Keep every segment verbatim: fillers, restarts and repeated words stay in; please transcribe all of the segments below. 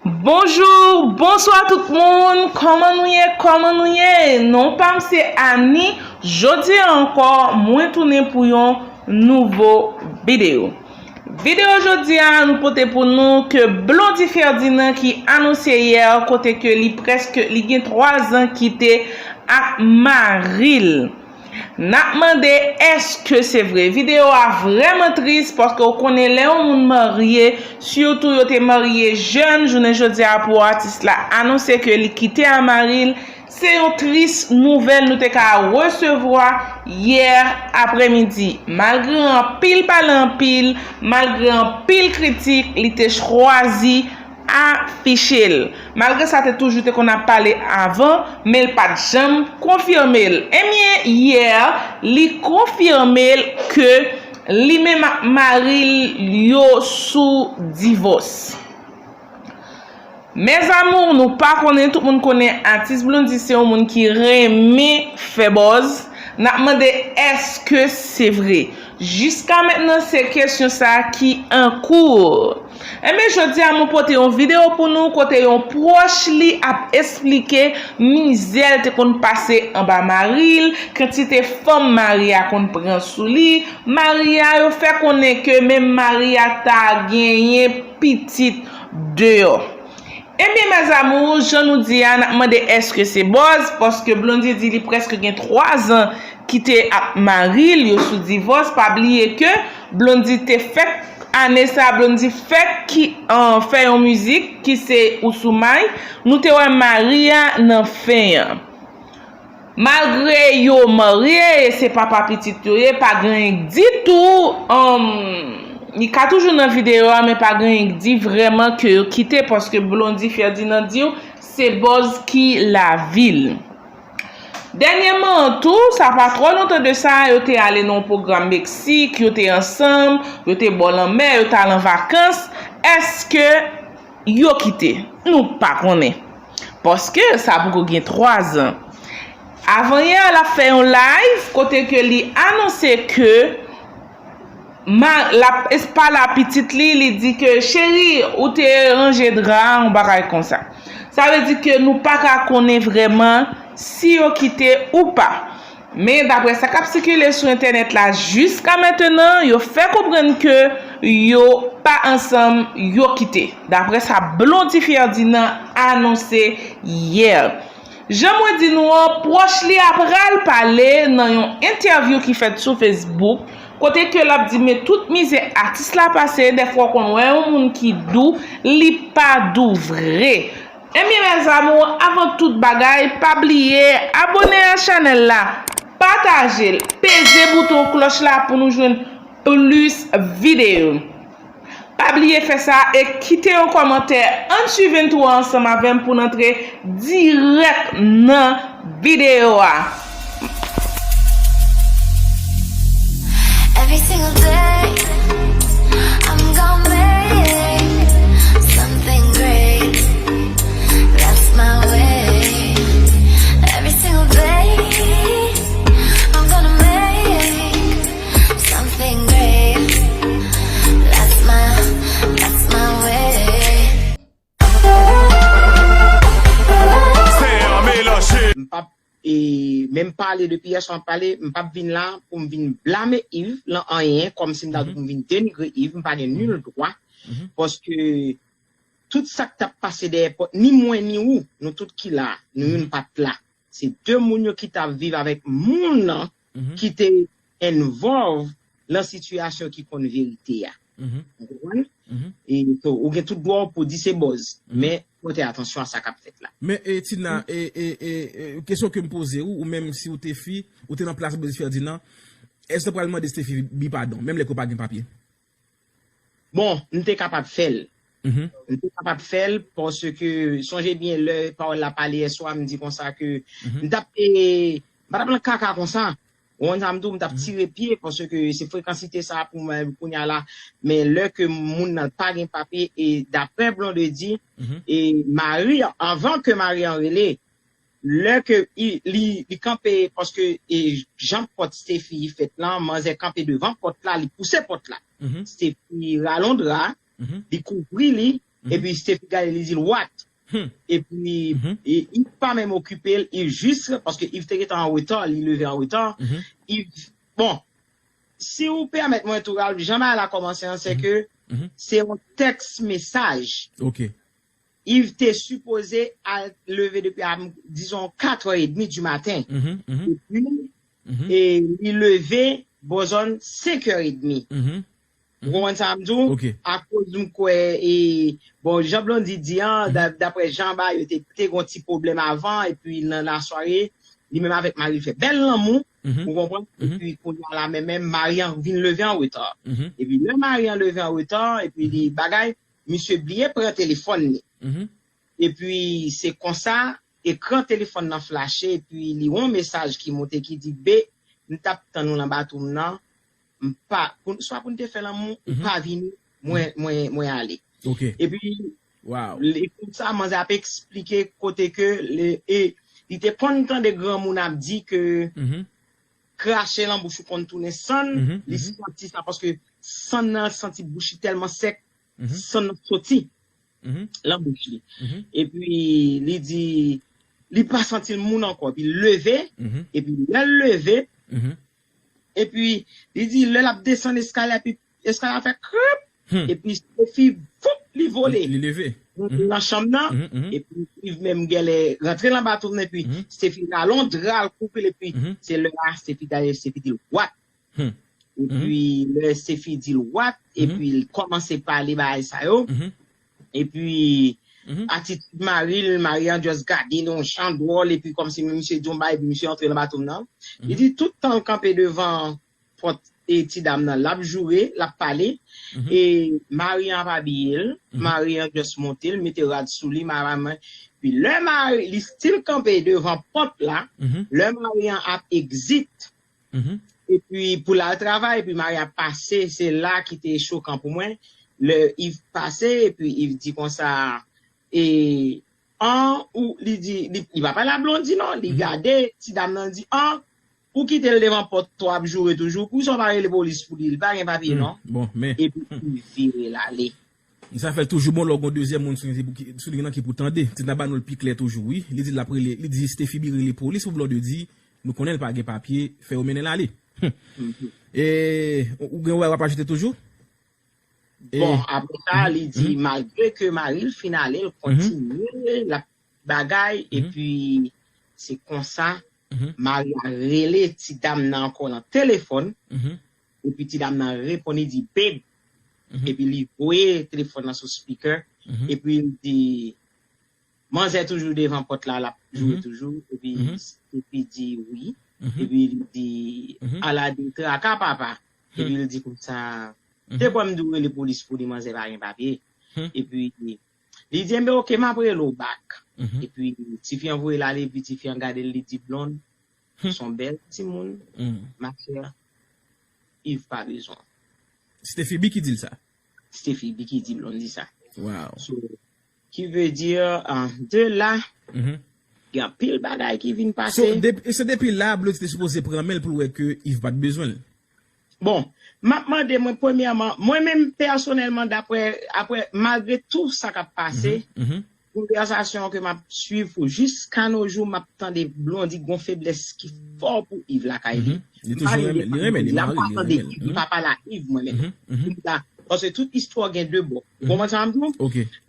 Bonjou, bonswa tout moun, kòman nou ye, kòman nou ye? Non pa m se Annie, jodi a ankò mwen tounen pou yon nouvo videyo. Videyo jodi a nou pote pou nou ke Blondy Ferdinand ki anonse yè kote ke li prèske, li gen twa zan kite ak mari l. N ap mande èske se vre. Videyo a vrèman tris paske w konnen lè yon moun marye, sitou yo te marye jèn, jounen jodi a pou atis la anonse ke li kite a mari l, se yon tris nouvèl nou te ka resevwa yè aprèmidi. Malgre anpil pale anpil, malgre anpil kritik, li te chwazi afiche l. Malgre sa te toujou te konn ap pale avan, men l pa t janm konfime l. Ebyen, yè, li konfime l ke li menm ak mari l yo sou divòs. Mes amours, nou pa konnen, tout moun konnen atis Blondy se yon moun ki renmen fè buzz. N ap mande èske se vre. Jiska mentnan, se kesyon sa a ki an kou. Enben, jodi a, mwen pote yon videyo pou nou kote yon pwòch li ap esplike mizè l te konn pase anba mari l, kantite fanm mari a konn pran sou li. Mari a, yo fè konnen ke menm mari a ta genyen pitit deyò. Ebyen, mes amours, jan nou di a, n ap mande èske se buzz, paske Blondy di li prèske gen twa zan kite ak mari l, yo sou divòs. Pa bliye ke Blondy te fèk, ane sa, Blondy fèk ki, an, fè yon mizik ki se Ou Sou May. Nou te wè mari a nan fen an. Malgre yo marye, e se papa pitit yo ye, pa gen anyen k di tou, um, li ka toujou nan videyo a, men pa gen anyen k di vrèman ke yo kite, paske Blondy Ferdinand di w, se buzz ki lavi l. Dènyèman an tou, sa pa twò lontan de sa, yo te ale nan yon pwogram Meksik, yo te ansanm, yo te bò lanmè, yo t al an vakans. Èske yo kite? Nou pa konnen. Paske sa poko gen twa zan. Avanyè, l ap fè yon live kote ke li anonse ke ma, l ap es-, pale a pitit li, li di ke, cheri, ou te ranje dra a, yon bagay konsa. Sa vle di ke nou pa ka konnen vrèman si yo kite ou pa. Men daprè sa k ap sikile sou entènèt la jiska mentnan, yo fè konprann ke yo pa ansanm, yo kite. Daprè sa Blondy Ferdinand anonse yè. Jan mwen di nou an, pwòch li a pral pale nan yon entèvyou ki fèt sou Facebook, kote ke l ap di men tout mizè atis la pase, dèfwa w konn wè yon moun ki dou, li pa dou vre. Ebyen, mes amours, avan tout bagay, pa bliye abòne a chanèl la, pataje l, peze bouton klòch la pou nou jwenn plis videyo. Pa bliye fè sa e kite yon kòmantè. Ann swiv intro a ansanm avè m pou n antre dirèk nan videyo a. Every single day, I'm gonna make something great. That's my way. Every single day, I'm gonna make something great. That's my, that's my way. M p ap, e, menm pale depi yè swa m ap pale, m p ap vin la pou m vin blame Yves lan anyen, kòmsi m ta di pou m vin denigre Yves, m pa gen nil dwa, paske tout sa k t ap pase dèyè pòt, ni mwen ni ou, nou tout ki la, nou youn pa t la. Se de moun yo ki t ap viv avèk moun nan ki te envolve lan sitiyasyon ki konn verite a. Ou konprann? E, so, ou gen tout dwa w pou di se buzz, men pote atansyon a sa k ap fèt la. Men, e, Tina, e, e, e, e, kesyon ke m poze ou, ou menm si ou te fi, ou te nan plas Blondy Ferdinand, èske w pral mande Stephy Bi padon, menm lè ke w pa gen papye? Bon, m te kapab fè l. M te kapab fè l, paske, sonje byen, lè pawòl la pale yè swa, m di konsa ke m t ap, e, m pa t ap nan kaka konsa. Ou konn sa m di w, m t ap tire pye, paske se frekansite sa pou mwen kounye a la. Men lè ke moun nan pa gen papye, e daprè Blondedy, e mari, anvan ke mari an rele, lè ke li, li, li kanpe, paske, e, jan pòt Stephy fèt lan, manzè kanpe devan pòt la, li pouse pòt la. Stephy rale yon dra, li kouvri li, Epi Steffi gade, li di l, "What?" Epi Yves pa menm okipe l, Yves jis, paske Yves te gentan an reta, li leve an reta. Yves, bon, si ou pèmèt mwen tou, Ralph, jan bagay la kòmanse an, se ke se yon tèks mesaj. Yves te sipoze al leve depi a, dizon, katrè edmi di maten. Epi, e, li leve bò zòn senkè edmi. Ou konprann sa m di w? Akoz m kwè, e, bon, jan Blondy di an, da- daprè jan ba yo te, te gon ti pwoblèm avan, epi nan lasware, li menm avèk mari l fè bèl lanmou, ou konprann? Epi kounye a la menm, menm mari an vin leve an reta. Epi lè mari an leve an reta, epi li bagay, misye bliye pran telefòn li. Epi se konsa, ekran telefòn nan flache, epi li wè yon mesaj ki monte ki di, "Be, m t ap tann ou nan batwoup nan, m pa, pou, swa pou n te fè lanmou, ou pa vini, mwen, mwen, mwen ale." Epi, li, konsa, manzè ap eksplike kote ke, le, e, li te konn tande granmoun ap di ke krache lan bouch ou konn tounen sann, li santi sa, paske sann nan santi bouch li tèlman sèk, sann nan soti lan bouch li. Epi li di, li pa santi l moun ankò. Epi l leve, epi lè l leve, epi li di, lè l ap desann eskalye, epi eskalye a fè krip, epi Steffi, foup, li vole. Li leve. Nan chanm nan, epi Yves menm genlè rantre nan batwoup nan, epi Steffi rale yon dra l kouvri l, epi se lè a Steffi gade, Steffi di l, "What?" Epi lè Steffi di l, "What?" Epi l kòmanse pale bagay sa yo. Epi atitid mari l, mari an just gade l yon jan dwòl, epi kòmsi misye di yon bagay, epi misye antre nan batwoup nan. Li di tout tan l kanpe devan pòt, e, ti dam nan, l ap joure, l ap pale. E mari an ap abiye l, mari an just monte l, mete rad sou li, mari an, epi lè mari, li still kanpe devan pòt la, lè mari an ap exit, epi pou l al travay, epi mari an ap pase, se la ki te chokan pou mwen, lè Yves pase, epi Yves di konsa, e, an, ou, li di, li, li pa pale a Blondy non, li gade ti dam nan, di, an, ou kite l devan pòt ou ap joure toujou, poukisa w pa rele polis pou li, li pa gen papye non. Epi li vire l ale. Sa fè l toujou bon lè w gon dezyèm moun sou liy nan ki pou tande. Ti nan ba nou l pi klè toujou, wi. Li di l ap rele, li di Steffi Bi rele polis pou Blondy di, nou konnen l pa gen papye, fè yo mennen l ale. E, ou gen wè w ap ajoute toujou? Bon, apre sa, li di, malgre ke mari l fin ale, l kontinye, l ap bagay, epi se konsa, mari a rele ti dam nan ankò nan telefòn, epi ti dam nan reponn, li di, "Babe," epi li voye telefòn nan sou speaker, epi li di, "Manzè toujou devan pòt la, l ap joure toujou," epi, epi di, "Wi," epi li di, "Ala de traka, papa," epi li di konsa, "Te kwè m di w rele polis pou li, manzè pa gen papye," epi li di, "Enben, oke, m ap rele w back." Epi tifi an voye l ale, epi tifi an gade l, li di, "Blonde, se yon bèl timoun, ma chère, Yves pa bezwen." Steffi Bi ki di l sa? Steffi Bi ki di Blondy sa. Wow. So, ki vle di, ah, de la, gen anpil bagay ki vin pase. So, depi, so depi la, Blondy te sipoze pran men l pou l wè ke Yves pa t bezwen l. Bon, m ap mande mwen premyèman, mwen menm pèsonèlman, daprè, aprè, malgre tou sa k ap pase, konvèsasyon ke m ap swiv pou jiska no jou, m ap tande Blondy gon feblès ki fò pou Yves lakay li. Li toujou renmen, li renmen, li mari li, li renmen l. M pa tande Yves, m pa pale a Yves mwen menm. M pa, paske tout istwa gen de bò. Ou konprann sa m di w?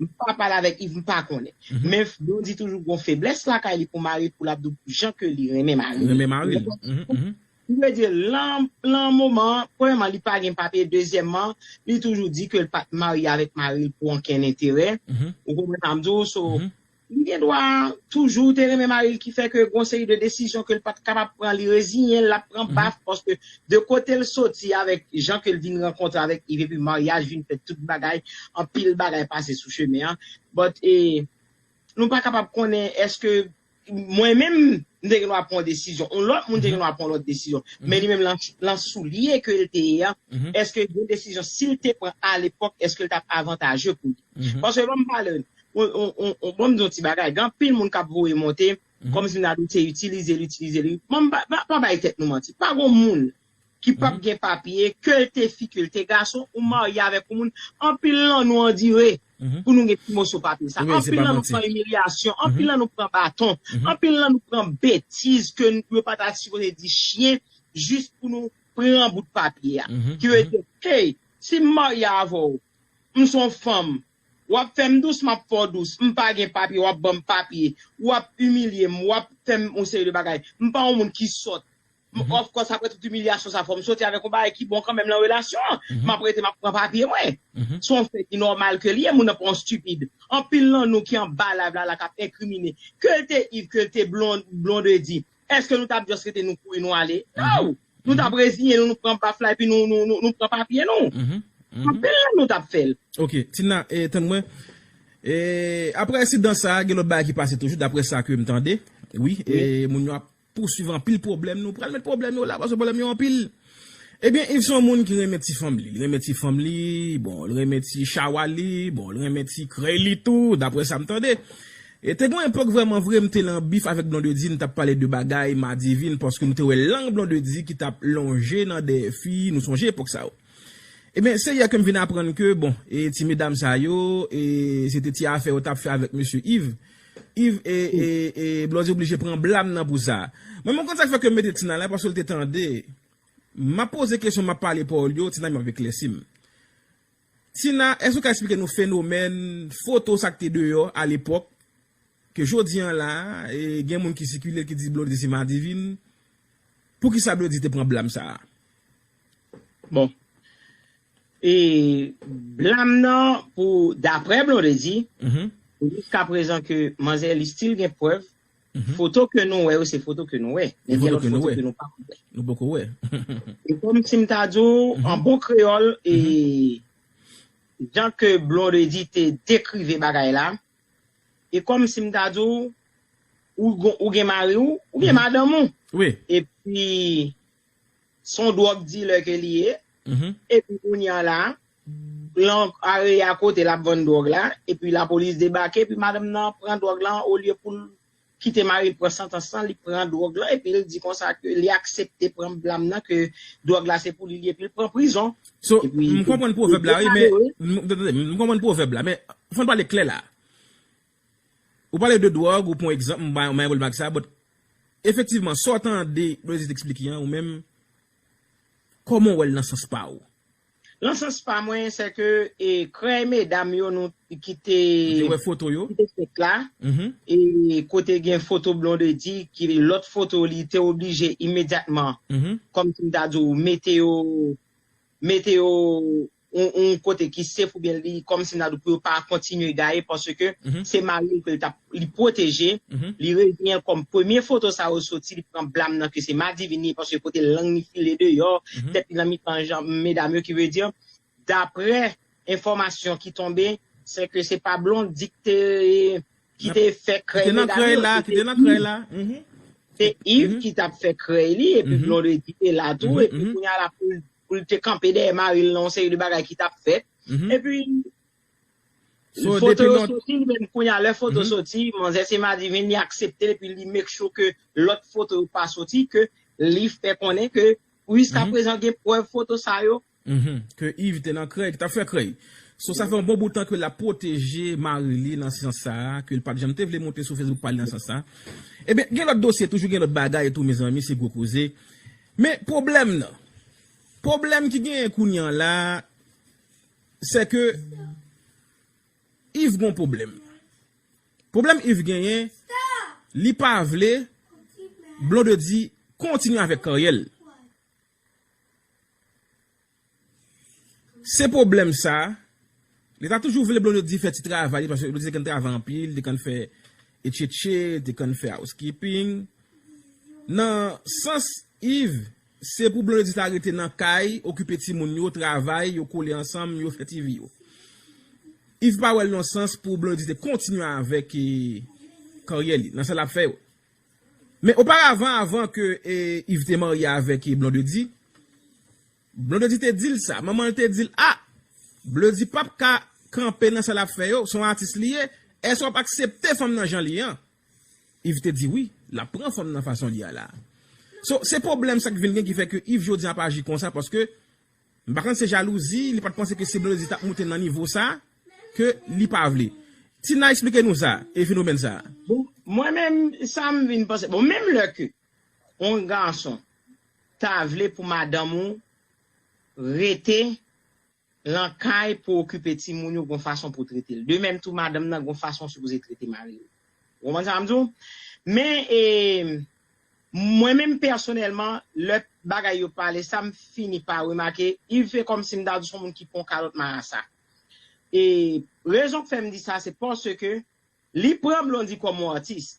M pa pale avèk Yves, m pa konnen. Men Blondy toujou gon feblès lakay li pou mari, pou l ap di w jan ke li renmen mari li. Li renmen mari li. Ki vle di, lan, lan moman an, premyèman, li pa gen papye, dezyèmman, li toujou di ke l pa t marye avèk mari l pou okenn enterè. Ou konprann sa m di w? So, li gen dwa toujou te renmen mari l, ki fè ke gon seri de desizyon ke l pa t kapab pran, li reziyen l, l ap pran baf, paske de kote l soti avèk jan ke l vin rankontre avèk Yves, epi maryaj vin fèt, tout bagay, anpil bagay pase sou chemen an. But, e, nou pa kapab konnen èske mwen menm, m te gen dwa pran yon desizyon, yon lòt moun te gen dwa pran yon lòt desizyon. Men li menm, lan, lan soulye ke l te ye a, èske gen desizyon, si l te pran alepòk, èske l t ap avantaje pou li? Paske ban m pale, on, on, on, on, ban m di yon ti bagay, gen anpil moun k ap voye monte, kòmsi m ta di w se itilize l, itilize l. Ban m pa, pa, pa bay tèt nou manti. Pa gon moun ki p ap gen papye, ke l te fi, ke l te gason, ou marye avèk yon moun, anpil lan nou andire. pou nou gen ti moso papye sa. Anpil nan nou pran imilyasyon, anpil nan nou pran baton, anpil nan nou pran betiz ke yo pa ta sipoze di chen, jis pou nou pran bout papye a. Ki vle di, hey, si m marye avè w, m se yon fanm, w ap fè m dous, m ap fè w dous, m pa gen papye, w ap ban m papye, w ap imilye m, w ap fè m yon seri de bagay. M pa yon moun ki sòt. Of course, apre tout imilyasyon sa, fò m soti avèk yon bagay ki bon kanmenm nan relasyon an. M ap rete, m ap pran papye mwen. Se yon fè ki nòmal ke li ye, moun nan pa yon stipid. Anpil nan nou ki anba live la, la k ap enkrimine. Ke l te Yves, ke l te Blon-, Blondedy. Èske nou t ap just rete nou kouri nou ale? No! Nou t ap reziyen nou, nou pran baf la, epi nou, nou, nou, nou pran papye nou. Anpil nan nou t ap fè l. Ok, Tina, e, tann mwen. E, apre ensidan sa, gen lòt bagay ki pase toujou, daprè sa ke m tande. Wi, e, moun yo ap pousuiv anpil pwoblèm nou. Pral met pwoblèm yo la, paske pwoblèm yo anpil. Ebyen, Yves se yon moun ki renmen ti fanm li. Li renmen ti fanm li, bon, li renmen ti chawa li, bon, li renmen ti krèy li tou, daprè sa m tande. E te gen yon epòk vrèman vre, m te lan bif avèk Blondedy, n t ap pale de bagay Madivine, paske nou te wè lang Blondedy ki t ap lonje nan dèyè fi, nou sonje epòk sa yo. Ebyen, se yè ke m vin aprann ke, bon, e ti medam sa yo, e se te ti afè yo t ap fè avèk mesye Yves. Yves, e, e, e Blondedy oblije pran blam nan pou sa. Mwen, mwen konn sa k fè ke m mete Tina la, paske l te tande. M ap poze kesyon, m ap pale pawòl yo, Tina, m ap eklèsi m. Tina, èske w ka eksplike nou fenomèn foto sa k te deyò alepòk, ke jodi an la, e gen moun ki sikile, ki di Blondedy se Madivine? Poukisa Blondedy te pran blam sa a? Bon. E blam nan, pou, daprè Blondedy, jiskaprezan ke manzè li still gen prèv, foto ke nou wè yo, se foto ke nou wè. Men gen lòt foto ke nou pa wè. Nou poko wè. E kòm si m ta di w, an bon kreyòl, e jan ke Blondedy te dekrive bagay la, e kòm si m ta di w, ou gon-, ou gen mari w, ou gen madanm ou. Wi. Epi, se yon dwòg dilè ke li ye. Epi kounye a la, lan area kote l ap vann dwòg la, epi lapolis debake, epi madanm nan pran dwòg lan, olye pou l kite mari l pran santans lan, li pran dwòg lan, epi l di konsa ke li aksepte pran blam nan, ke dwòg la se pou li, epi l pran prizon. So, m konprann pwovèb la, wi, men, m, tande, m konprann pwovèb la, men fò n pale klè la. Ou pale de dwòg, ou pran egzanp, m ba, m ba yon bag sa, but efektivman, sa w tande Blondedy te eksplike an, ou menm, kòman w wè l nan sans pa w? Nan sans pa mwen, se ke, e, krèy medam yo nou ki te, ki te wè foto yo, ki te fèt la, e kote gen foto Blondedy, ki lòt foto li te oblije imedyatman, kòm si m ta di w, mete yo, mete yo yon, yon kote ki safe oubyen li kòm si m ta di w pou yo pa kontinye gaye paske se mari l ke l t ap, li pwoteje, li reziyen l kòm premye foto sa yo soti, li pran blam nan ke se Madivine li ye paske kote lang li file deyò, tèt li nan mitan jan medam yo, ki vle di, daprè enfòmasyon ki tonbe, se ke se pa Blondedy ki te, ki te fè krèy medam yo, se te Yves. Se Yves ki t ap fè krèy li, epi Blondedy te la tou, epi kounye a la pou l pou l te kanpe dèyè mari l nan yon seri de bagay ki t ap fèt. Epi, foto yo soti, li menm kounye a, lè foto soti, manzè se Madivine, li aksepte l, epi li make sure ke lòt foto yo pa soti, ke li fè konnen ke jiskaprezan gen prèv foto sa yo. Ke Yves te nan krèy, ki t ap fè krèy. So, sa fè yon bon bout tan ke l ap pwoteje mari li nan sans sa a, ke l pa t janm te vle monte sou Facebook pale nan sans sa a. Ebyen, gen lòt dosye, toujou gen lòt bagay tou, mezanmi, se gwo koze. Men pwoblèm nan, pwoblèm ki genyen kounye a la, se ke Yves gon pwoblèm. Pwoblèm Yves genyen, li pa vle Blondedy kontinye avèk karyè l. Se pwoblèm sa, li ta toujou vle Blondedy fè ti travay li, paske Blondedy te konn travay anpil, li te konn fè etchetche, li te konn fè housekeeping. Nan sans Yves, se pou Blondedy ta rete nan kay, okipe timoun yo, travay, yo kole ansanm, yo fè ti vi yo. Yves pa wè l nan sans pou Blondedy te kontinye avèk, e, karyè li, nan sa l ap fè yo. Men oparavan, avan ke, e, Yves te marye avèk, e, Blondedy, Blondedy te di l sa. Manman l te di l, a, Blondedy p ap ka kanpe nan sa l ap fè yo, se yon atis li ye, èske w ap aksepte fanm nan jan l ye an? Yves te di wi, l ap pran fanm nan fason l ye a la. So, se pwoblèm sa k vin gen ki fè ke Yves jodi a ap aji konsa, paske m pa konn se jalouzi, li pa t panse ke si Blondedy t ap moute nan nivo sa, ke li pa vle. Tina, eksplike nou sa, e fenomèn sa. Bon, mwen menm, sa m vin panse. Bon, menm lè ke yon gason ta vle pou madanm ou rete lan kay pou okipe timoun yo, gon fason pou trete l. De menm tou, madanm nan gon fason sipoze trete mari l. Ou konprann sa m di w? Men, e, mwen menm pèsonèlman, lè bagay yo pale, sa m fini pa remake, Yves fè kòmsi m ta di se yon moun ki pran kalòt marasa. E rezon k fè m di sa, se paske li pran Blondy kòm yon atis.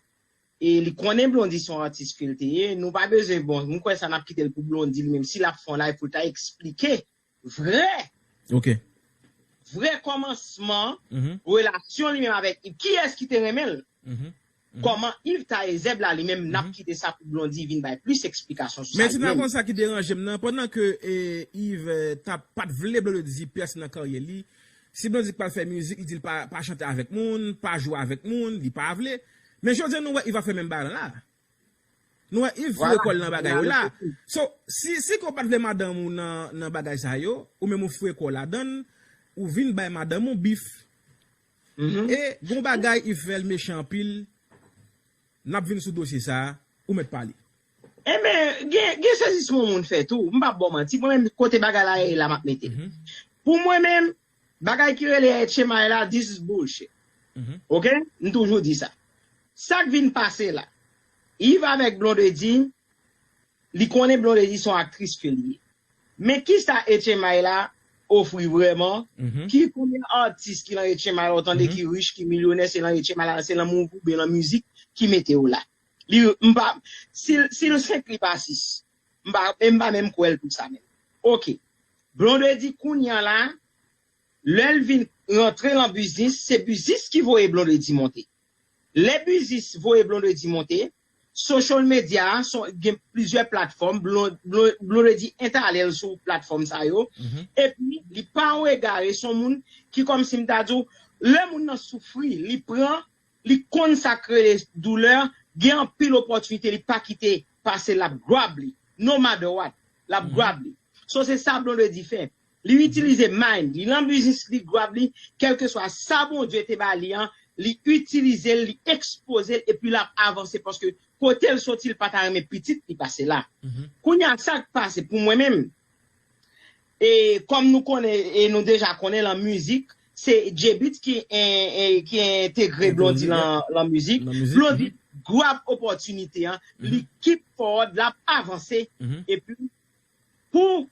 E li konnen Blondy se yon atis ke l te ye. Nou pa bezwen, bon, m kwè sa n ap kite l pou Blondy li menm. Si l ap fè yon live pou l ta eksplike vrè, Ok. vrè kòmansman Mhm. relasyon li menm avèk Yves. Kiyès ki te renmen l? Mhm. Kòman Yves ta ye zèb la li menm, n ap Mhm. kite sa pou Blondy vin bay plis eksplikasyon sou Men sa ti li nan menm. Konn sa ki deranje m nan, pandan ke e, Yves e, ta pa t vle Blondy di pyès nan karyè li, si Blondy pa fè mizik, li di l pa, pa chante avèk moun, pa jwe avèk moun, li pa vle. Men jodi a nou wè Yves ap fè menm bagay la. Nou wè Yves foure kò l nan bagay yo la. So, si, si ke w pa t vle madanm ou nan, nan bagay sa yo, ou menm ou foure kò w ladan l, ou vin bay madanm ou bif. Mhm. E gon bagay Yves fè l mechan anpil, n ap vin sou dosye sa a, ou mèt pale. Enben, gen, gen sezisman moun fè tou. M p ap ba w manti. Mwen menm, kote bagay la ye la, m ap mete l. Mhm. Pou mwen menm, bagay ki rele H M I la, this is bullshit. Mhm. Ok? M toujou di sa. Sa k vin pase la, Yves avèk Blondedy, li konnen Blondedy se yon aktris ke li ye. Men kisa H M I la ofri vrèman? Mhm. Ki konbyen atis ki lan H M I la, ou tande Mhm. ki rich, ki milyonè, se lan H M I la, se lan mouv oubyen lan mizik ki mete yo la. Li, m pa, si, si l senk li pa sis. M pa, e m pa menm kwè l pou sa menm. Ok. Blondedy kounye a la, lè l vin rantre lan biznis, se biznis ki voye Blondedy monte. Lè biznis voye Blondedy monte, social media, son, gen plizyè platfòm, Blon-, Blon-, Blondedy enstale l sou platfòm sa yo, Mhm. epi li pa egare, se yon moun ki kòmsi m ta di w, lè moun nan soufri, li pran, li konn sa k rele doulè, gen anpil opòtinite li pa kite pase, l ap grab li, no matter what, l ap Mhm. grab li. So se sa Blondedy fè. Li itilize mind li, lan biznis li grab li, kèlkeswa sa Bondye te ba li an, li itilize l, li ekspoze l, epi l ap avanse paske kote l soti, l pa ta renmen pitit li pase la. Mhm. Kounye a, sa k pase pou mwen menm, e kòm nou konnen, e nou deja konnen lan mizik, se J-Beatz ki, en, en, ki entegre Blondy lan, lan mizik. Lan mizik, Blondy grab opòtinite an, li keep forward, l ap avanse, Mhm. epi pou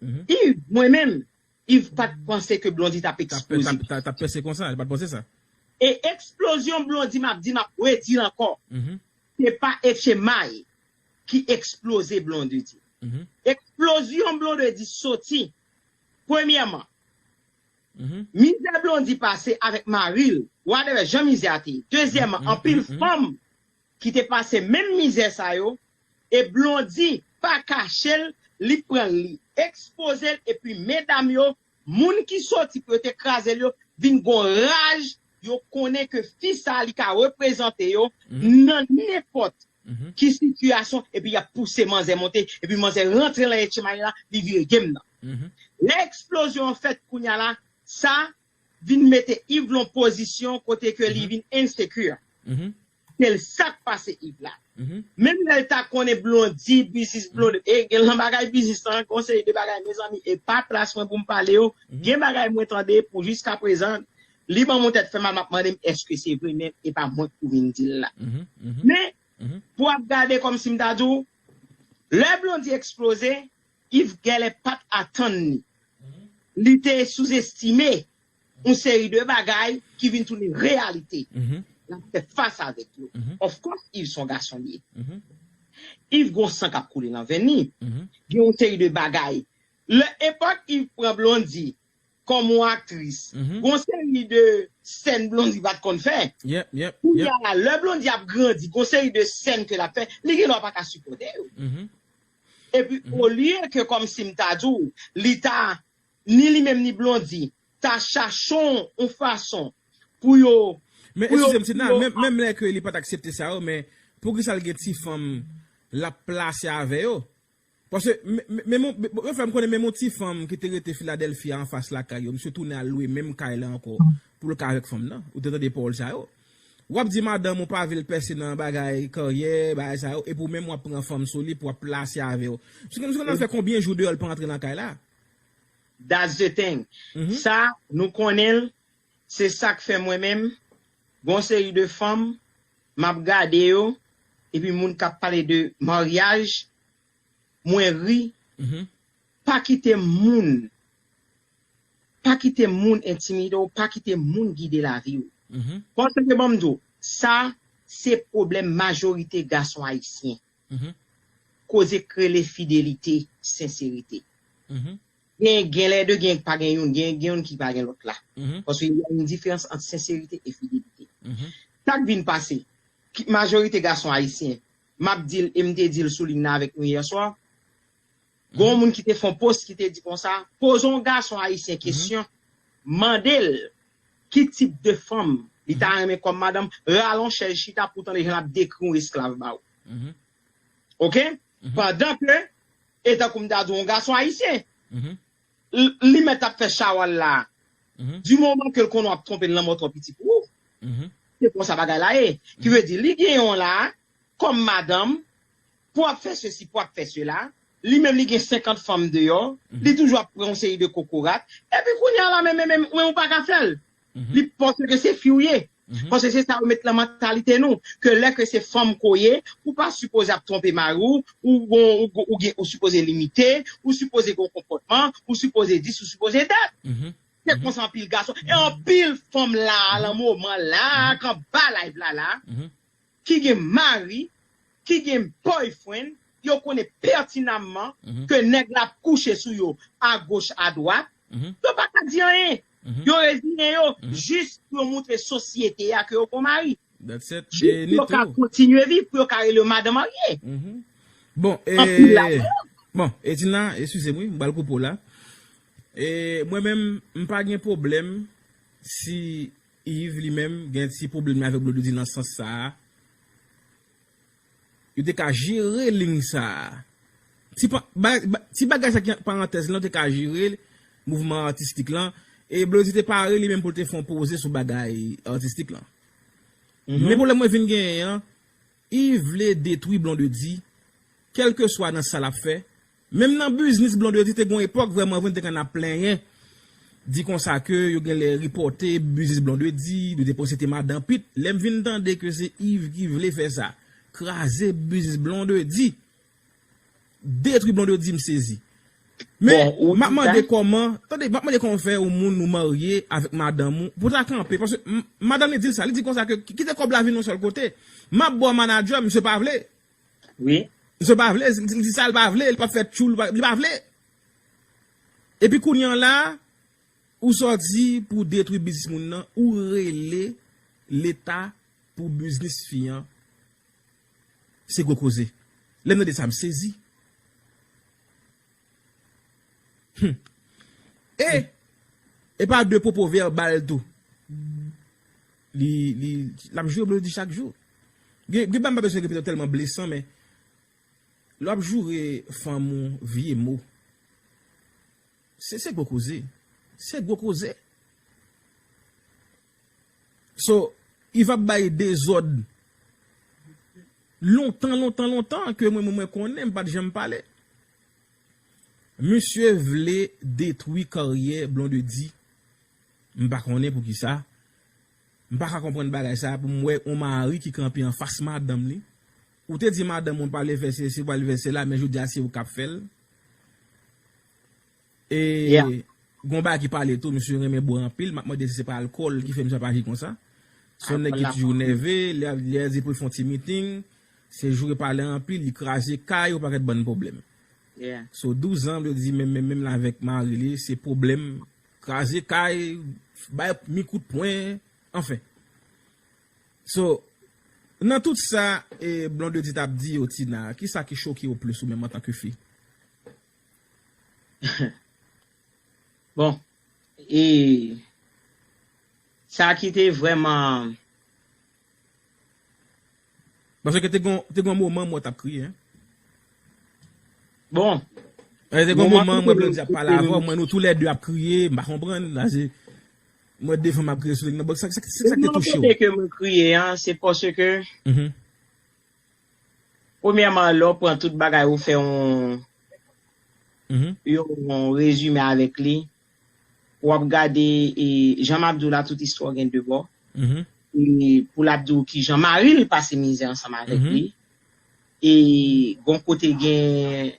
Mhm. Yves, mwen menm, Yves pa t panse ke Blondy t ap T ap, eksploze. t ap, t ap, t ap pèse konsa, li pa t panse sa. E eksplozyon Blondy, m ap di, m ap redi l ankò. Mhm. Se pa H M I ki eksploze Blondy. Mhm. Eksplozyon Blondy soti, premyèman, Mhm. mizè Blondy pase avèk mari l, whatever, jan mizè a te ye. Dezyèmman, Mhm, anpil mhm, mhm. fanm ki te pase menm mizè sa yo, e Blondy pa kache l, li pran l, li ekspoze l, epi medam yo, moun ki soti pou yo te kraze l yo, vin gon raj, yo konnen ke fi sa li ka reprezante yo Mhm. nan nenpòt Mhm. ki sitiyasyon, epi y ap pouse manzè monte, epi manzè rantre lan H M I la, li vire game nan. Mhm. Lè eksplozyon an fèt kounye a la, sa vin mete Yves lan pozisyon kote ke li Mhm. vin insecure. Mhm. Se l sa k pase Yves la. Mhm. Menm lè l ta konnen Blondy, biznis Blondy, e gen lan bagay biznis lan, gon seri de bagay, mezanmi, e pa plas mwen pou m pale yo. Mhm. Gen bagay mwen tande pou jiska prezan, li ban mwen tèt fè mal, m ap mande m èske se vre, men e pa mwen k pou vin di l la. Mhm. Mhm. Men, Mhm. pou ap gade kòmsi m ta di w, lè Blondy eksploze, Yves genlè pa t atann li. Li te souzestime yon seri de bagay ki vin tounen reyalite. Mhm. L ap fè fas avèk yo. Mhm. Of course, Yves se yon gason li ye. Mhm. Yves gon san k ap koule lan venn li. Mhm. Gen yon seri de bagay. Lè epòk Yves pran Blondy kòm yon aktris, Mhm. gon seri de sèn Blondy pa t konn fè. Yep, yep, Kounye yep. a la, lè Blondy ap grandi, gon seri de sèn ke l ap fè, li gen dwa pa ka sipòte yo. Mhm. Epi, Mhm. olye ke kòmsi m ta di w, li ta, ni li menm ni Blondy, ta chache yon, yon fason pou yo, Men pou yo, eskize m, Tina, pou yo menm, menm lè ke li pa t aksepte sa yo, men poukisa l gen ti fanm l ap plase avè yo? Paske, men, men, men, men, yo fè m konnen menm yon ti fanm ki te rete Filadèlfi a anfas lakay yo, misye tounen al lwe menm kay la ankò pou l ka avèk fanm nan. Ou te tande pawòl sa yo? W ap di madanm ou pa vle l pèse nan bagay karyè, bagay sa yo, epi ou menm w ap pran fanm sou li pou w ap plase avè w. Misye, misye konn al fè konbyen jou deyò l pa antre nan kay la? That's the thing. Sa, nou konnen l, se sa k fè mwen menm, gon seri de fanm, m ap gade yo, epi moun k ap pale de maryaj, mwen ri. Pa kite moun, pa kite moun entimide w, pa kite moun gide lavi w. Paske ban m di w, sa se pwoblèm majorite gason ayisyen. Koze k rele fidelite, senserite. Gen, gen lè de, gen pa gen youn, gen, gen youn ki pa gen lòt la. Paske y a yon diferans ant senserite e fidelite. Sa k vin pase, ki, majorite gason ayisyen, m ap di l e m te di l sou liy nan avèk nou yè swa, gon moun ki te fè yon post ki te di konsa, poze yon gason ayisyen kesyon, mande l ki tip de fanm li ta renmen kòm madanm, rale yon chèz chita pou w tande jan l ap dekri yon esklav ba ou. Oke? Pandan ke, e tankou m ta di w, yon gason ayisyen, li mèt ap fè chawal la. Di moman ke l konnen w ap twonpe l, lanmò twò piti pou ou. Se konsa bagay la ye. Ki vle di, li gen yon la, kòm madanm, pou ap fè sesi, pou ap fè sela, li menm li gen senkant fanm deyò, li toujou ap pran yon seri de kokorat, epi kounye a la menm, menm, menm, menm ou pa ka fè l. Li panse ke se fi w ye. Paske se sa yo met nan mantalite nou, ke lè ke se fanm ke w ye, ou pa sipoze ap twonpe mari w, ou gon, ou, ou gen, ou sipoze limite, ou sipoze gen yon konpòtman, ou sipoze dis, ou sipoze dat. Se konsa anpil gason, e anpil fanm la, nan moman la, k anba live la, la, ki gen mari, ki gen boyfriend, yo konnen pètinamman ke nèg la ap kouche sou yo, agoch, adwat, yo pa ka di anyen. Yo reziyen yo, jis pou yo montre sosyete a ke yo gon mari. Jis pou yo ka kontinye viv, pou yo ka rele yo madan marye. Bon, e, bon, Etina, eskize m wi, m pral koupe w la. E, mwen menm, m pa gen pwoblèm si Yves li menm gen ti pwoblèm li avèk Blondedy nan sans sa a. Yo te ka jere liy sa a. Ti pa, ba, ba, ti bagay sa ki parantèz lan, yo te ka jere mouvman atistik lan. E Blondedy te pare li menm pou l te fè yon poze sou bagay atistik lan. Men pwoblèm mwen vin genyen an, Yves vle detwi Blondedy, kèlkeswa nan sa l ap fè. Menm nan biznis Blondedy te gon epòk vrèman vre n te konn ap plenyen. Di konsa ke yo genlè ripòte biznis Blondedy, yo te panse se te madan Pete. Lè m vin tande ke se Yves ki vle fè sa, kraze biznis Blondedy, detwi Blondedy, m sezi. Men, m ap mande kòman, tande, m ap mande kòman fè yon moun ou marye avèk madanm ou, pou ta kanpe, paske madanm li di l sa, li di konsa ke kite kòb la vin yon sèl kote. M ap ba w manadjè, misye pa vle. Wi. Misye pa vle, li di sa l pa vle, li p ap fè tchoul, li pa vle. Epi kounye an la, ou sòti pou detwi biznis moun nan, ou rele Leta pou biznis fi an. Se gwo koze. Lè m tande sa, m sezi. Hmm. E, e pa de pwopo vèbal tou. Li, li, l ap joure Blondedy chak jou. Gen, gen bagay m pa bezwen repete tèlman blesan, men lè w ap joure fanm ou vye mo, se, se gwo koze. Se gwo koze. So, Yves ap bay dezòd lontan, lontan, lontan ke mwen, mwen, mwen konnen, m pa t janm pale. Misye vle detwi karyè Blondedy. M pa konnen poukisa. M pa ka konprann bagay sa pou m wè yon mari ki kanpe anfas madanm li. Ou te di madanm ou pa vle fè sesi, pa vle fè sela, men jodi a se ou k ap fè l. E gon bagay ki pale tou, misye renmen bwè anpil, m ap mande si se pa alkòl ki fè misye ap aji konsa. Se yon nèg ki toujou nève, lè, lè di pou l fè yon ti miting, se joure pale anpil, li kraze kay, yon pakèt bann pwoblèm. So, douz an, Blondedy menm, menm, menm la avèk mari li, se pwoblèm, kraze kay, bay mi kout pwen, anfen. So, nan tout sa, e, Blondedy t ap di yo, Tina, kisa ki choke w plis ou menm antanke fi? Bon, e sa ki te vrèman... Paske te gon, te gon moman mwen t ap kriye, en. Bon, E te gon moman, mwen Blondedy ap pale avè w, mwen nou toulède ap kriye, m pa konprann, la se, mwen devan m ap kriye sou live nan, bon, sa, sa, sa, sa ki te non, touche w? Kote ke mwen kriye an, se paske, Mhm, premyèman, lè w pran tout bagay, ou fè yon, mhm, yon rezime avèk li, w ap gade, e, jan m ap di w la, tout istwa gen de bò. mhm. E pou l ap di w ki jan mari l pase mizè ansanm avèk Mhm. li. E gon kote gen yon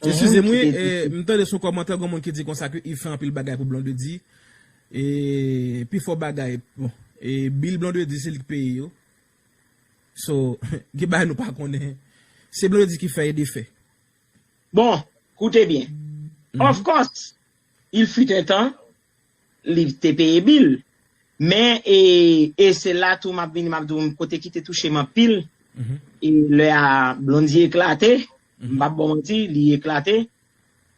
Eskize moun m, wi, ki te e, di m tande sou kòmantè, gon moun ki di konsa ke Yves fè anpil bagay pou Blondedy. E pi fò bagay, bon, e bil Blondedy se li k peye yo. So, gen bagay nou pa konnen. Se Blondedy ki fè e defè. Bon, koute byen. Mhm. Of course, il fut un temps, li te peye bil. Men, e, e se la tou m ap vini, m ap di w kote ki te touche m anpil. Mhm. E lè a Blondedy eklate, m p ap ba w manti, li eklate.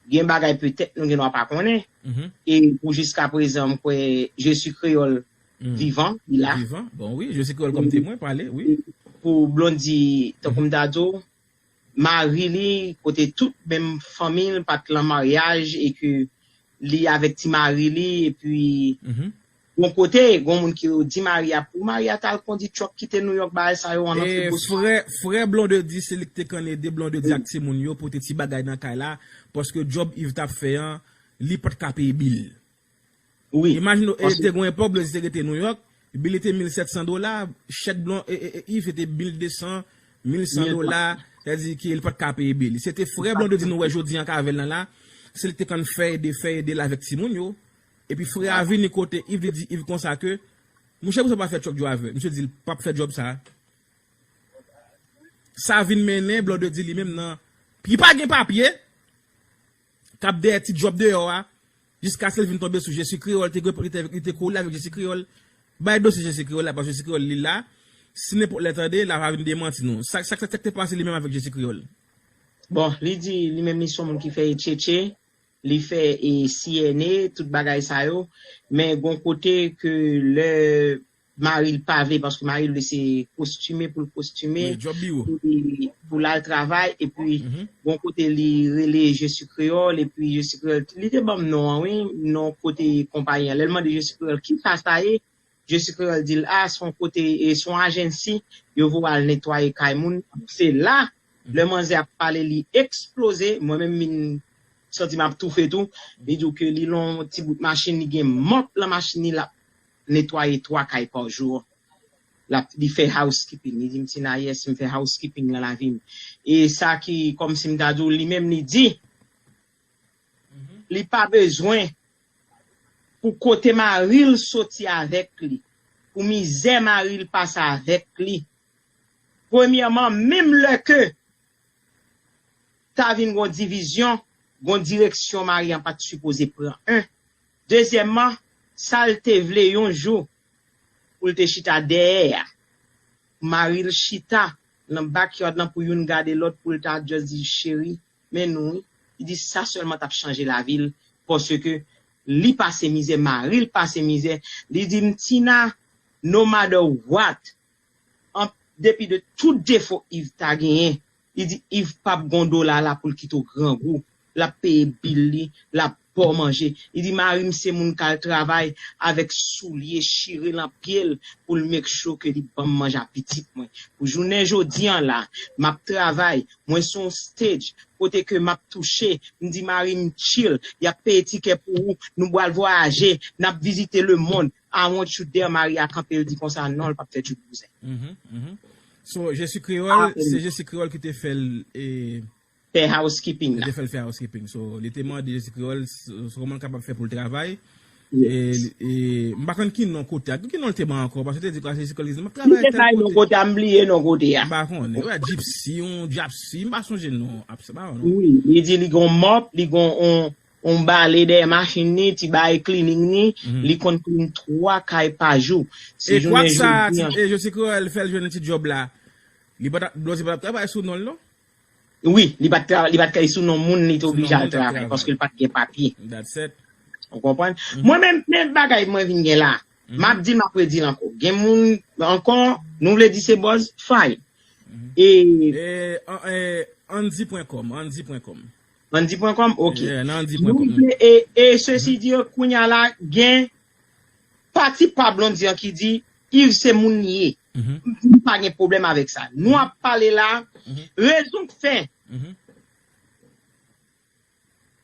Gen bagay petèt nou gen dwa pa konnen. Mhm. E pou jiska prezan, m kwè Jesi Kreyòl Mhm. vivan, li la. Vivan. Bon, wi, Jesi Kreyòl kòm temwen, pale, wi. Pou Blondedy, tankou m ta di w, mari li, kote tout menm fanmi l pa t lan maryaj e ke li avèk ti mari li, epi Mhm. gon kote, gon moun ki di mari a, pou mari a t al kondi truck kite New York, bagay sa yo, an E antre bous. Frè, frè Blondedy, se li ki te konn ede Blondedy ak timoun yo, pote ti bagay nan kay la, paske djòb Yves t ap fè an, li pa t ka peye bil. Wi. Imajine w, e Paske te gon epòk, Blondedy te rete New York, bil li te mil sèt san dola, chèk Blon, e, e, e, Yves te bil de san, mil san dola, sètadi ke li pa t ka peye bil. Se te frè Blondedy nou wè jodi an k avè l nan la, se li te konn fè ede, fè ede l avèk timoun yo. Epi frè a vini kote Yves, li di Yves konsa ke, monchè, pou sa pa fè truck driver. Misye di l p ap fè djòb sa. Sa vin mennen Blondedy li menm nan, li pa gen papye, k ap dèyè ti djòb deyò a, jiskaske l vin tonbe sou Jesi Kreyòl, te, li te, li te kole avèk Jesi Kreyòl, bay dosye Jesi Kreyòl la, paske Jesi Kreyòl li la, si nenpòt lè tande, l ap vin demanti nou. Sa, sa, sa, sa k te pase li menm avèk Jesi Kreyòl? Bon, li di li menm li se yon moun ki fè tchetche, li fè e C N A, tout bagay sa yo. Men gon kote ke lè mari l pa vle, paske mari l vle se kostime pou l kostime, Wi, djòb biwo. pou li, pou l al travay, epi Mhm. gon kote li rele Jesi Kreyòl, epi Jesi Kreyòl, li te ban m non an, wi, non kote konpayi an. Lè l mande Jesi Kreyòl, ki sa sa ye? Jesi Kreyòl di l, a, se yon kote, e se yon ajansi, yo voye al netwaye kay moun. Se la, lè manzè ap pale, li eksploze, mwen menm vin santi m ap toufe tou. Li di w ke li lon ti bout machin, li gen mòp lan machin li, l ap netwaye twa kay pa jou. L ap, li fè housekeeping. Li di m, Tina, yes, m fè housekeeping nan lavi m. E sa ki, kòmsi m ta di w, li menm, li di, li pa bezwen pou kote mari l soti avèk li, pou mizè mari l pase avèk li. Premyèman, menm lè ke ta vin gon divizyon, gon direksyon mari an pa t sipoze pran. En. Dezyèmman, sa l te vle yon jou pou l te chita dèyè a. Mari l chita nan backyard lan pou youn gade lòt, pou l ta just di, cheri, men nou, wi. Li di sa sèlman t ap chanje lavi l, paske li pase mizè, mari l pase mizè. Li di m, Tina, no matter what, an, depi de tout defo Yves ta genyen, li di Yves p ap gon dola la pou l kite w grangou. L ap peye bil li, l ap ba w manje. Li di mari m se moun k al travay avèk soulye chire lan pye l pou l make sure ke li ban m manje a pitit mwen. Pou jounen jodi an la, m ap travay, mwen se yon stage, kote ke m ap touche, m di mari m chill, y ap peye tikè pou ou, nou pral vwayaje, n ap vizite lemonn. I want you there, mari a kanpe, l di konsa, non, l p ap fè tchout bouzen. Mhm, mhm. So, Jesi Kreyòl, Ah, se Jesi Kreyòl ki te fè l, e, Fè housekeeping ki la. te fè l fè housekeeping. So, li te mande Jesi Kreyòl, so, so kòman l kapab fè pou l travay. Yes. E, e, m pa konn ki non kote a. Ki non l te ban ankò? Paske te di kwa Jesi Kreyòl, li di, m ap Li travay te tèl bay non kote. Kote a, m bliye non kote a. M pa konnen. Wè, Gypsy, yon Gypsy, m pa sonje non. Ap, se pa non. Wi, li di li gon mòp, li gon on, on bale dèyè machin ni, ti bay cleaning ni, Mhm. li konn clean twa kay pa jou. Si E kwa jounen sa, jodi an, e Jesi Kreyòl fè l jwenn ti djòb la. Li pa t ap, Blondedy pa t ap travay sou non l, non? Wi, li pa t tra-, li pa t kay sou non moun, li te Sou non oblije al moun t ap travay, travay. Paske l pa t gen papye. That's it. Ou konprann? Mwen menm, men bagay mwen vin gen la. M ap di l, m ap redi l ankò. Gen moun ankò, nou vle di se buzz, fine. E E, an, e, Andy pwen kòm, Andy pwen kòm. Andy pwen kòm, ok. Yeah, nan Andy pwen kòm. Nou vle, e, e sesi di, kounye a la, gen pati pa Blondy an ki di, Yves se moun li ye. M pa gen pwoblèm avèk sa. Nou ap pale la, rezon k fè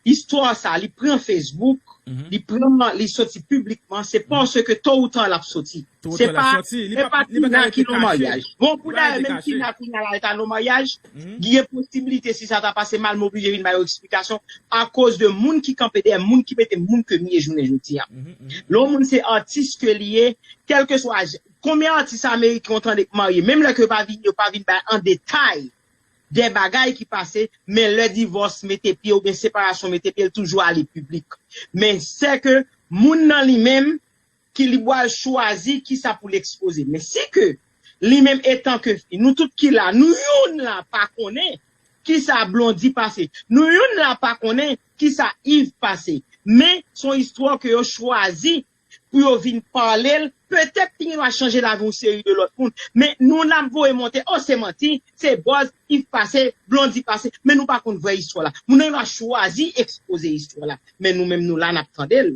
istwa sa, li pran Facebook, li pran, li soti piblikman, se paske to ou ta l ap soti. Se pa, se pa Tina ki nan maryaj. Bon, pou dayè, menm Tina, Tina la, li ta nan maryaj, gen posibilite, si sa ta pase mal, m oblije vin ba yo eksplikasyon, akoz de moun ki kanpe dèyè, moun ki mete moun ke m ye jounen jodi a. Lè yon moun se atis ke li ye, kèlkeswa, konbyen atis ameriken w tande k marye, menm lè ke yo pa vin, yo pa vin bay an detay de bagay ki pase, men lè divòs mete pye oubyen separasyon mete pye, l toujou ale piblik. Men sè ke moun nan li menm, ki li pral chwazi kisa pou l ekspoze. Men si ke li menm etan ke fi, nou tout ki la, nou youn la pa konnen kisa Blondy pase. Nou youn la pa konnen kisa Yves pase. Men se yon istwa ke yo chwazi pou yo vin pale l. Petèt li gen dwa chanje lavi yon seri de lòt moun. Men nou n ap voye monte, o se manti, se buzz, Yves pase, Blondy pase. Men nou pa konn vrè istwa la. Moun nan gen dwa chwazi ekspoze istwa la. Men nou menm nou la n ap tande l.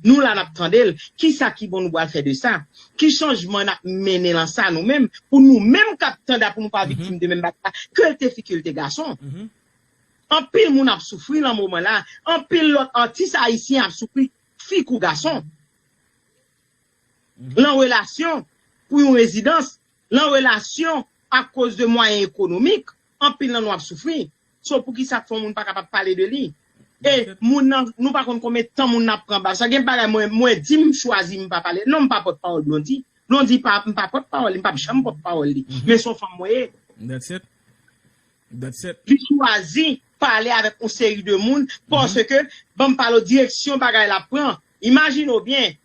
Nou la n ap tande l. Kisa ki bon nou pral fè de sa? Ki chanjman n ap mennen lan sa nou menm? Pou nou menm k ap tande a, pou nou pa viktim de menm bagay la. Ke l te fi, ke l te gason. Anpil moun ap soufri lan moman la. Anpil lòt atis ayisyen ap soufri, fi kou gason. Lan relasyon pou yon rezidans, lan relasyon akoz de mwayen ekonomik, anpil nan nou ap soufri. So, poukisa k fè yon moun pa kapab pale de li? E moun nan, nou pa konn konbyen tan moun nan ap pran ba sa. Gen bagay mwen, mwen di m chwazi m pa pale. Non, m pa pòtpawòl Blondy. Blondy pa, m pa pòtpawòl li, m p ap janm pòtpawòl li. Men se yon fanm mwen ye. That's it. That's it. Li chwazi pale avèk yon seri de moun paske, ban m pale w direksyon bagay la pran. Imajine w byen,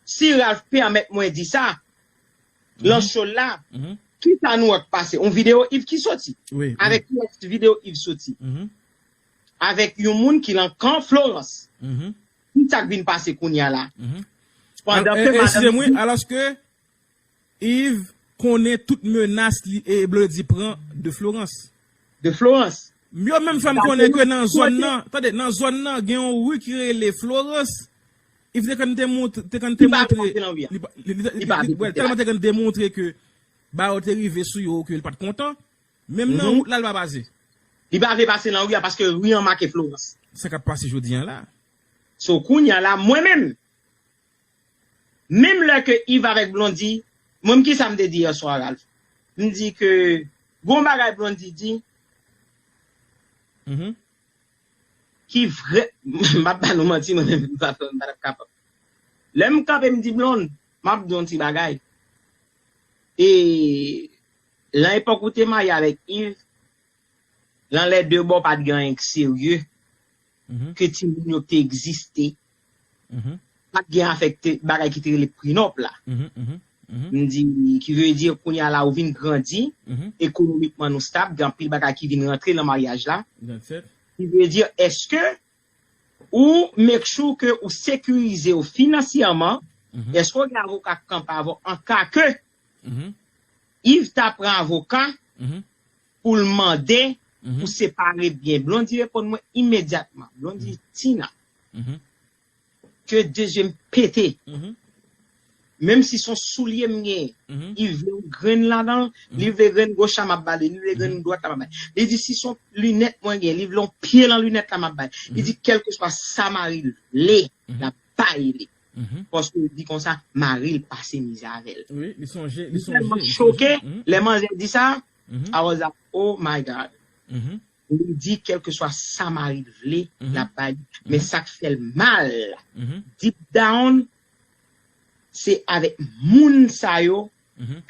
si Ralph pèmèt mwen di sa, lan show la, kisa nou wè k pase? Yon videyo Yves ki soti. Avèk kiyès videyo Yves soti? Avèk yon moun ki lan kan Florence. Kisa k vin pase kounye a la? Pandan ke madanm, eskize m, wi, alòske Yves konnen tout menas li e Blondy pran de Florence. De Florence. Yo menm fè n konnen ke nan zòn nan, tande, nan zòn nan, gen yon ri ki rele Florence. Yves te konn te montre, te konn te montre, li pa, li, li, li, well, tèlman te konn te montre ke ba yo te rive sou yo, ke li pa t kontan. Menm nan wout la, li pa pase. Li pa vle pase nan ri a paske ri an make Florence. Sa k ap pase jodi a la. So, kounye a la, mwen menm, menm lè ke Yves avèk Blondy, mwen, kisa m te di yè swa, Ralph? M di ke gon bagay Blondy di ki vrè, m ap ba nou manti, mwen menm, m pa, m pa t ap kapab. Lè m kanpe, m di Blonde, m ap di yon ti bagay. E lan epòk ou te marye avèk Yves, lan lè de bò pa t gen anyen k serye, ke timoun yo te egziste. Pa t gen afèkte bagay ki te rele prenup la. M di, ki vle di, kounye a la, ou vin grandi, ekonomikman nou stab, gen anpil bagay ki vin rantre lan maryaj la. Ki vle di, èske ou make sure ke ou sekirize w finansyèman? Èske w gen avoka k kanpe avè w an ka ke Yves ta pran avoka pou l mande pou separe byen? Blondy reponn mwen imedyatman. Blondy di, Tina, ke de zye m pete. Menm si se yon soulye m genyen, li vle yon grenn ladan l, li vle grenn goch la m ap ba li, li vle grenn dwat la m ap ba li. Li di si se yon linèt mwen genyen, li vle yon pye lan linèt la m ap ba li. Li di kèlkeswa sa mari l vle, l ap bay li. Paske li di konsa, mari l pase mizè avè l. Wi, li sonje, li tèlman choke, lè manzè di sa, I was like, oh my God. Li di kèlkeswa sa mari l vle, l ap bay li. Men sa k fè l mal, deep down, se avèk moun sa yo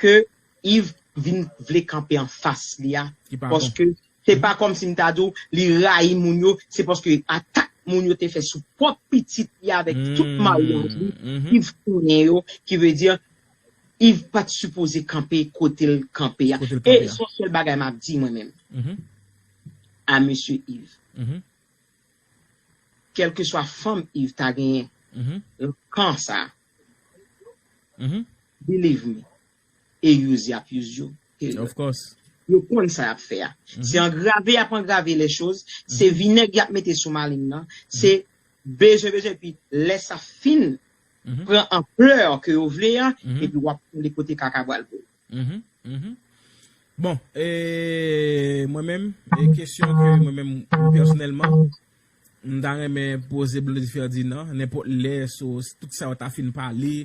ke Yves vin vle kanpe anfas li a. Paske se pa kòmsi m ta di w li rayi moun yo, se paske atak moun yo te fè sou pwòp pitit li avèk tout maryaj li, Yves konnen yo, ki vle di Yves pa t sipoze kanpe kote l kanpe a. E se yon sèl bagay m ap di mwen menm a mesye Yves. Kèlkeswa fanm Yves ta genyen, kan sa, believe me, e use y ap use you. Period. Of course. yo konn sa y ap fè a. Se angrave y ap angrave lè choz, se vinèg y ap mete sou malin nan, se bezwen, bezwen, epi lè sa fin pran anplè ke yo vle a, epi w ap konnen kote kaka pral boule. Bon, e, mwen menm, e, kesyon ke mwen menm pèsonèlman, m ta renmen poze Blondedy Ferdinand, nenpòt lè, so, tout sa yo ta fin pale,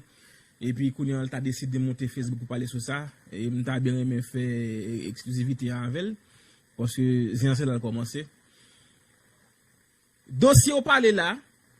epi kounye an, l ta deside monte Facebook pou pale sou sa, e m ta byen renmen fè eksklizivite an avè l, paske zen an se la l kòmanse. Dosye w pale la,